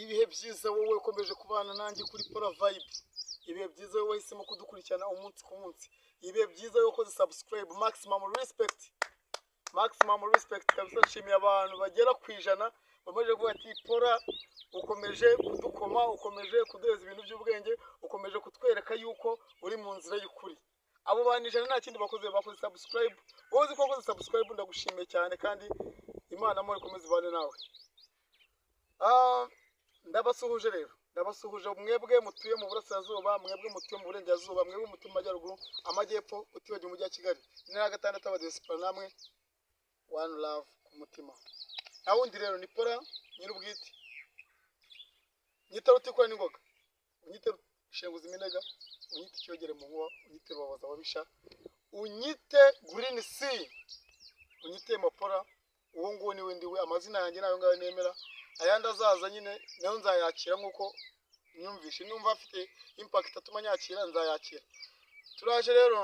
Ibihe byiza wowe ukomeje kubana nanjye kuri Pola Vibe. Ibihe byiza wowe wahisemo kudukurikirana umunsi ku munsi. Ibihe byiza wowe ukoze subscribe, maximum respect. Maximum respect kabisa. Nshimiye abantu bagera ku 100 bamaze kuvuga ati Pola ukomeje kudukoma, ukomeje kuduheza ibintu by'ubwenge, ukomeje kutwereka yuko uri mu nzira y'ukuri. Abo bantu 100 nta kindi bakoze, bakoze subscribe. Wowe uzi ko wakoze subscribe, ndagushimiye cyane kandi Imana amahoro ikomeze ibane nawe. Ndabasuhuje rero, ndabasuhuje mwebwe mutuye mu burasirazuba, mwebwe mutuye mu burengerazuba, mwebwe mutuye mu majyaruguru, amajyepfo, utibagiwe umujyi wa Kigali, intara ya gatandatu abadiyasipora namwe, one love ku mutima. Nta wundi rero ni Pola nyir'ubwite, nyita rutikura n'ingoga, unyite shenguza iminega, unyite icyogere mu nkuba, unyite rubabaza ababisha, unyite green sea, unyite mapora. Uwo nguwo niwe ndiwe, amazina yanjye nayo ngayo nemera, ayandi azaza nyine nayo nzayakira nk'uko nyumvishe, numva afite impact atuma nyakira nzayakira. Turaje rero,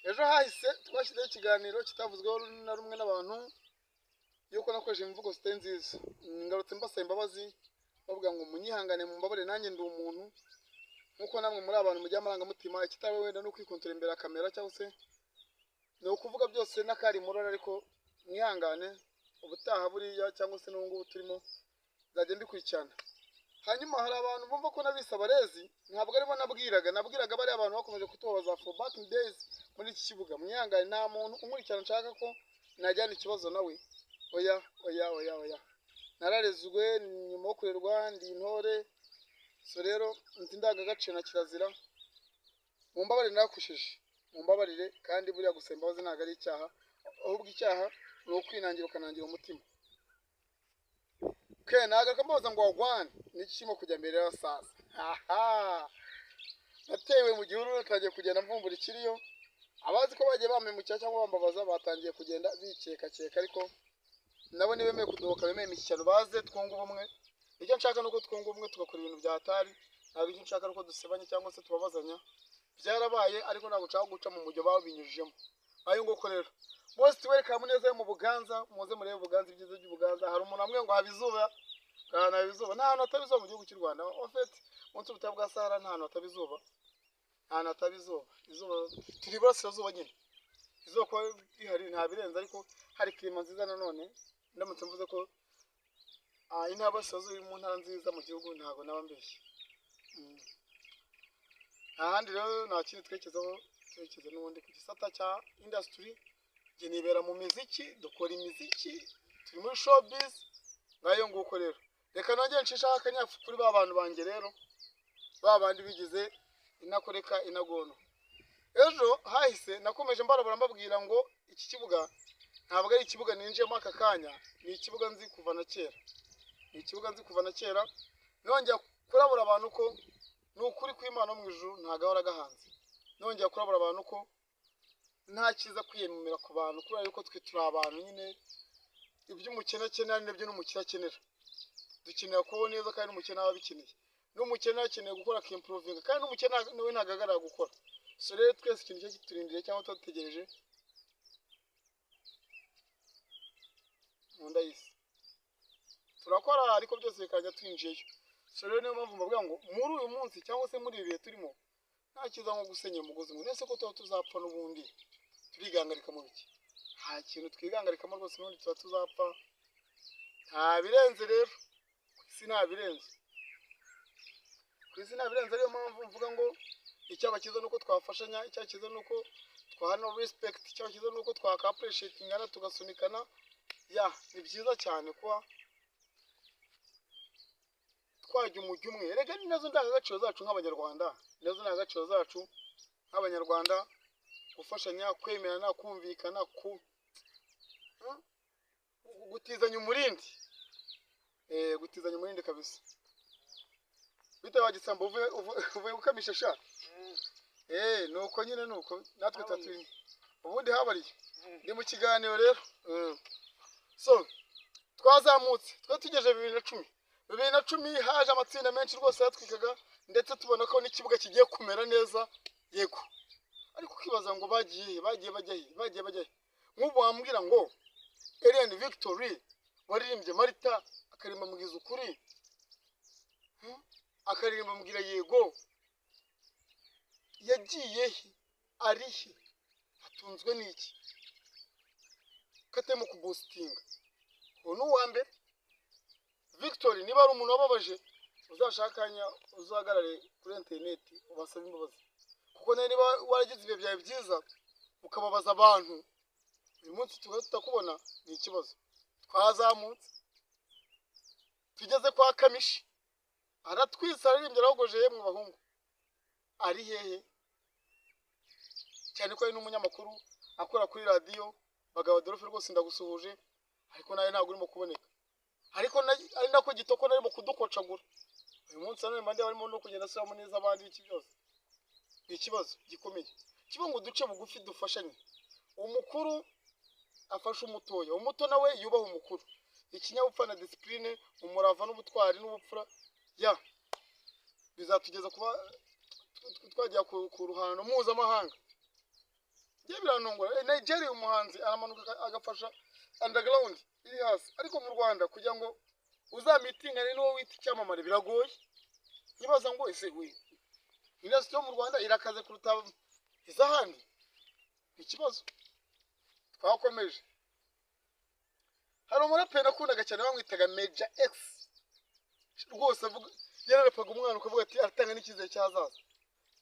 ejo hahise twashyizeho ikiganiro kitavuzweho na rumwe n'abantu yuko nakoresheje imvugo zitari nziza. Ngarutse mbasaba imbabazi, bavuga ngo munyihangane mumbabarire, nanjye ndi umuntu nk'uko namwe muri abantu mujya amarangamutima. Ikitaba wenda ni ukwikontorora imbere ya kamera cyangwa se ni ukuvuga byose n'akari murora, ariko mwihangane, ubutaha buriya cyangwa se n'ubu ngubu turimo nzajya mbikurikirana. Hanyuma hari abantu bumva ko nabise abarezi, ntabwo aribo nabwiraga, nabwiraga bariya abantu bakomeje kutubabaza for back in days muri iki kibuga. Mwihangane, nta muntu unkurikirana nshaka ko najyana ikibazo nawe. Oya oya oya oya, nararezwe nyuma yo kurerwa ndi intore, so rero nzi indangagaciro na kirazira. Mumbabarire narakushije, mumbabarire, kandi buriya gusaba imbabazi ntabwo ari icyaha, ahubwo icyaha ni ukwinangira ukanangira umutima. Ke nagaruka mbabaza ngo wagwane niki kirimo kujya mbere y'abasaza. Aha natewe mu gihuru, natangiye kugenda mvumbura ikiriyo. Abazi ko bagiye bampemukira cyangwa bambabaza batangiye kugenda bikekakeka, ariko nabo ntibemeye kudohoka, bemeye imishyikirano, baze twunge ubumwe. Icyo nshaka ni uko twunga ubumwe tugakora ibintu bya hatari, ntabwo icyo nshaka ari uko dusebanya cyangwa se tubabazanya. Byarabaye ariko ntabwo nshaka guca mu mujyo babinyujijemo. Ayo nguko rero, most welcome neza yo mu Buganza, muze murebe Buganza, ibyiza by'Ubuganza. Hari umuntu amwe ngo haba izuba, ahantu haba izuba, nta hantu hataba izuba mu gihugu cy'u Rwanda. En fait, munsi y'ubutayu bwa Sahara nta hantu hataba izuba, nta hantu hataba izuba. Izuba turi iburasirazuba nyine, izuba kuba rihari nta birenze, ariko hari climat nziza nanone. Ndamutse mvuze ko intara y'Iburasirazuba iri mu ntara nziza mu gihugu, ntabwo naba mbeshye. Nta handi rero, nta kindi twerekezaho, twerekeza n'ubundi ku gisata cya industry. Njye nibera mu miziki, dukora imiziki, turi muri showbiz, ngayo nguko rero. Reka nongere nshishaho akanyafu kuri ba bantu banjye rero, ba bandi bigize inakoreka inagono. Ejo hahise nakomeje mbarabura mbabwira ngo iki kibuga ntabwo ari ikibuga ninjiyemo aka kanya, ni ikibuga nzi kuva na kera, ni ikibuga nzi kuva na kera. Nongera kurabura abantu ko ni ukuri kw'Imana mu ijuru ntagahora gahanze. Nongera kurabura abantu ko nta cyiza kwiyemera ku bantu, kubera yuko twe turi abantu nyine, ibyo umukene akenera ni nabyo n'umukire akenera. Dukenera kubaho neza kandi n'umukene aba abikeneye, n'umukene akeneye gukora akimprovinga, kandi n'umukene nawe ntagaragara gukora. So rero twese ikintu cyo kiturindiriye cyangwa tuba dutegereje mu nda y'isi, turakora ariko byose bikajya twinjiyeyo. So rero niyo mpamvu mbavuga ngo muri uyu munsi cyangwa se muri ibi bihe turimo, nta cyiza nko gusenyera umugozi umwe. Nese ko tuba tuzapfa n'ubundi, turigangarika mu biki? Nta kintu twigangarikamo rwose, n'ubundi tuba tuzapfa. Nta birenze rero ku isi, nta birenze ku isi, nta birenze. Ariyo mpamvu mvuga ngo icyaba cyiza ni uko twafashanya, icyaba cyiza ni uko twahana respect, icyaba cyiza ni uko twaka appreciatingana tugasunikana. Ya ni byiza cyane kuba twajya umujyi umwe. Rega ni nazo ndangagaciro zacu nk'Abanyarwanda, ni nazo ndangagaciro zacu nk'Abanyarwanda, gufashanya, kwemerana, kumvikana, ku gutizanya umurindi, gutizanya umurindi kabisa. Bitewe wa gisambo uvuye gukamisha sha. Nuko nyine nuko natwe tuba turimo ubundi habariye ndi mu kiganiro rero. So twazamutse twari tugejeje 2010. 2010 haje amatsinda menshi rwose yatwikaga, ndetse tubona ko n'ikibuga kigiye kumera neza. Yego, ariko ukibaza ngo bagiye he, bagiye bajya he, bagiye bajya he? Nk'ubu wambwira ngo Elian Victory waririmbye Marita Akaririmba Mbwiza Ukuri, akaririmba Mbwira Yego. Yagiye he? Ari he? Atunzwe n'iki? Katemo kuboostinga. Uwo ni uwa mbere. Victory, niba ari umuntu wababaje, uzashakanya uzahagarare kuri interineti ubasabe imbabazi, kuko nawe niba waragize ibihe byawe byiza ukababaza abantu, uyu munsi tukaba tutakubona, ni ikibazo. Twazamutse tugeze kwa Kamishi, aratwise, araririmbye, arahogoje. Yemwe bahungu, ari hehe? Cyane ko ari n'umunyamakuru akora kuri radiyo. Bagabo Adolphe, rwose ndagusuhuje, ariko nawe ntabwo urimo kuboneka. Ariko ari nako Gitoko narimo kudukocagura. Uyu munsi nanone mande barimo no kugenda asubiramo neza abandi. Iki byose ni ikibazo gikomeye kiba ngo duce bugufi, dufashanye. Umukuru afashe umutoya, umuto nawe yubaha umukuru. Ikinyabupfura na discipline, umurava n'ubutwari n'ubupfura ya bizatugeza kuba twajya ku ruhando mpuzamahanga. Njye birantungura. Nigeria umuhanzi aramanuka agafasha underground iri hasi, ariko mu Rwanda kugira ngo uzamitingane n'uwo wita icyamamare biragoye. Nkibaza ngo ese we industry yo mu Rwanda irakaze kuruta iz'ahandi? Ni ikibazo. Twakomeje. Hari umuraperi nakundaga cyane bamwitaga Major X. Rwose avuga, yararapaga umwana ukavuga ati aratanga n'icyizere cy'ahazaza,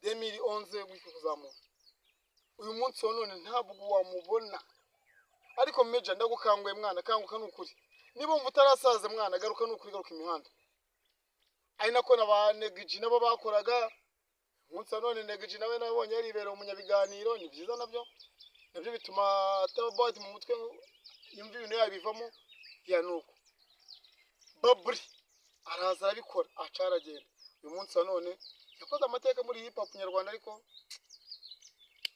2011 gutyo kuzamura. Uyu munsi wa none ntabwo wamubona. Ariko Major, ndagukanguye mwana, kanguka ni ukuri. Niba wumva utarasaza mwana, garuka ni ukuri, garuka imihanda. Ari nako na ba Negiji nabo bakoraga. Umunsi wa none Negiji nawe nabonye yaribereye umunyabiganiro. Ni byiza, nabyo bituma ataba bad mu mutwe, yumva ibintu yabivamo ya. Nuko Baburi araza arabikora, aca aragenda. Uyu munsi wa none yakoze amateka muri hip hop nyarwanda, ariko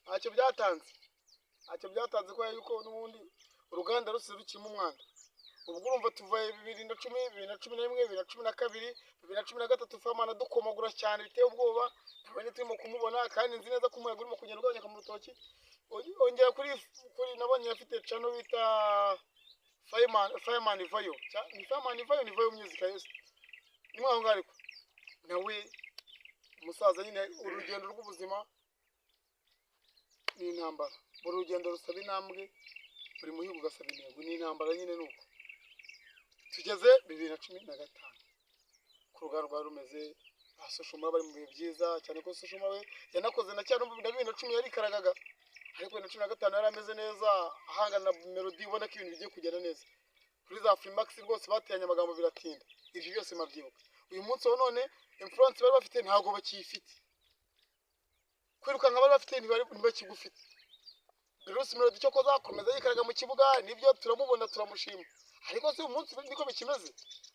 ntacyo byatanze, ntacyo byatanze, kubera yuko n'ubundi uruganda rusize rukirimo umwanda. Ubwo urumva tuva 2010, 2011, 2012, 2013, Famana dukomagura cyane biteye ubwoba. Ntabwo turimo kumubona, kandi nzi neza ko umuyaga urimo kugenda ugabanyuka mu rutoki. Ongera kuri nabonye afite channel bita Fireman, Fireman Vayo. Ni Fireman Vayo, ni Vayo Music, yes. Ni mwaho ngaho. Ariko nawe umusaza nyine, urugendo rw'ubuzima ni intambara. Buri rugendo rusaba intambwe, buri muhigo ugasaba intego. Ni intambara nyine. Nuko tugeze 2015, ku ruganda rwari rumeze, ba Soshomura bari mu bihe byiza cyane, ko Soshomura we yanakoze na cyane na 2010 yarikaragaga, ariko 2015 yari ameze neza, ahangana na Melody, ubona ko ibintu bigiye kugenda neza. Kuri za Freemax rwose bateranye amagambo biratinda. Ibyo byose mabyibuka. Uyu munsi wa none influence bari bafite ntabwo bakiyifite, kwirukanka bari bafite ntibakigufite. Bruce Melody cyo kozakomeza yikaraga mu kibuga, nibyo, turamubona, turamushima, ariko si uyu munsi niko bikimeze.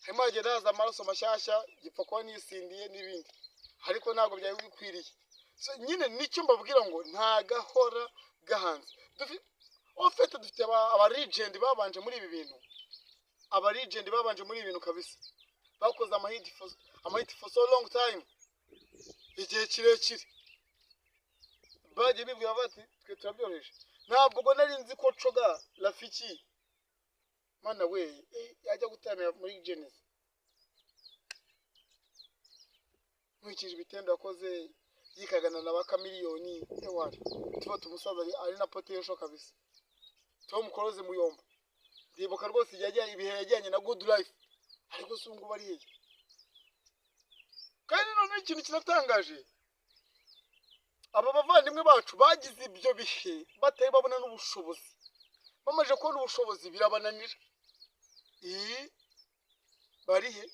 Harimo hagenda haza amaraso mashyashya, gipfa kuba nisindiye n'ibindi, ariko ntabwo byari bikwiriye. So, nyine nicyo mbabwira ngo nta gahora gahanze. Ofete dufite aba legend babanje muri ibi bintu, aba legend babanje muri ibi bintu kabisa, bakoze amahit for so long time, igihe kirekire. Bagiye bibwira bati twe turabyoroheje. Ntabwo ubwo nari nzi ko Coga Rafiki, mana we, yajya gutaramira muri Genesis. Nkurikije ibitendo yakoze yikagana na ba Kamiliyoni, ewari tuba umusaza ari na potential kabisa. Tom Close Muyomba, ndibuka rwose igihe ibihe yajyanye na Good Life, ariko si ubu ngubu ari hehe? Kandi noneho ikintu kinatangaje, aba bavandimwe bacu bagize ibyo bihe batari babona n'ubushobozi. Bamaze kubona ubushobozi birabananira. Iyi bari he?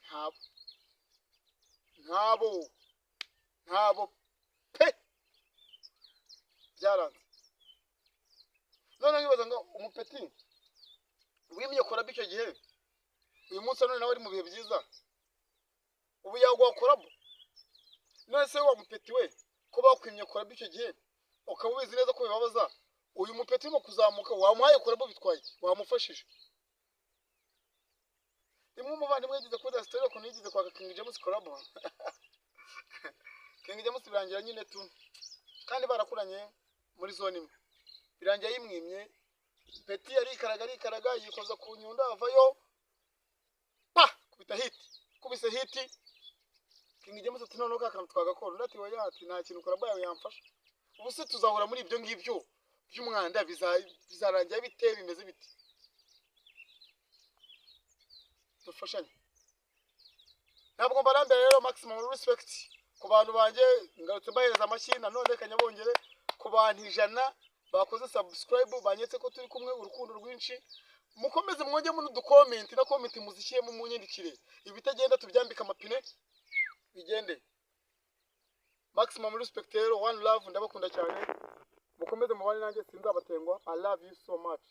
Ntabo, ntabo, ntabo pe, byaranze. None nkibaza ngo umupeti wimye collabo icyo gihe, uyu munsi none nawe ari mu bihe byiza, ubu yaguha collabo? None se wa mupeti we, ko bakwimye collabo icyo gihe ukaba ubizi neza ko bibabaza, uyu mupeti urimo kuzamuka wamuhaye collabo bitwaye, wamufashije? Rimwe umuvandimwe yigeze kuri story ukuntu yigeze kwaka King James collabo, King James birangira nyine tu, kandi barakuranye muri zone imwe, birangira yimwimye. Petit arikaraga, arikaraga, yikoza ku nyundo, avayo pa kubita hit. Kubise hit, King James ati: "Noneho ka kantu twagakora." Undi ati: "Oya," ati: "Nta kintu collabo yawe yamfasha. Ubu se tuzahora muri ibyo ngibyo by'umwanda? Bizarangira bite? Bimeze bite?" Dufashanye, ntabwo mbarambere. Rero maximum respect ku bantu banjye. Ngarutse mbahereza amashyi nanone kanyabongere ku bantu 100 bakoze subscribe, banyetse ko turi kumwe, urukundo rwinshi. Mukomeze mwongemo n'uducomment na comment muzishyiremo, munyandikire ibitagenda, tubyambike amapine bigende. Maximum respect rero, one love, ndabakunda cyane. Mukomeze mubane nanjye, sinzabatengwa. I love you so much.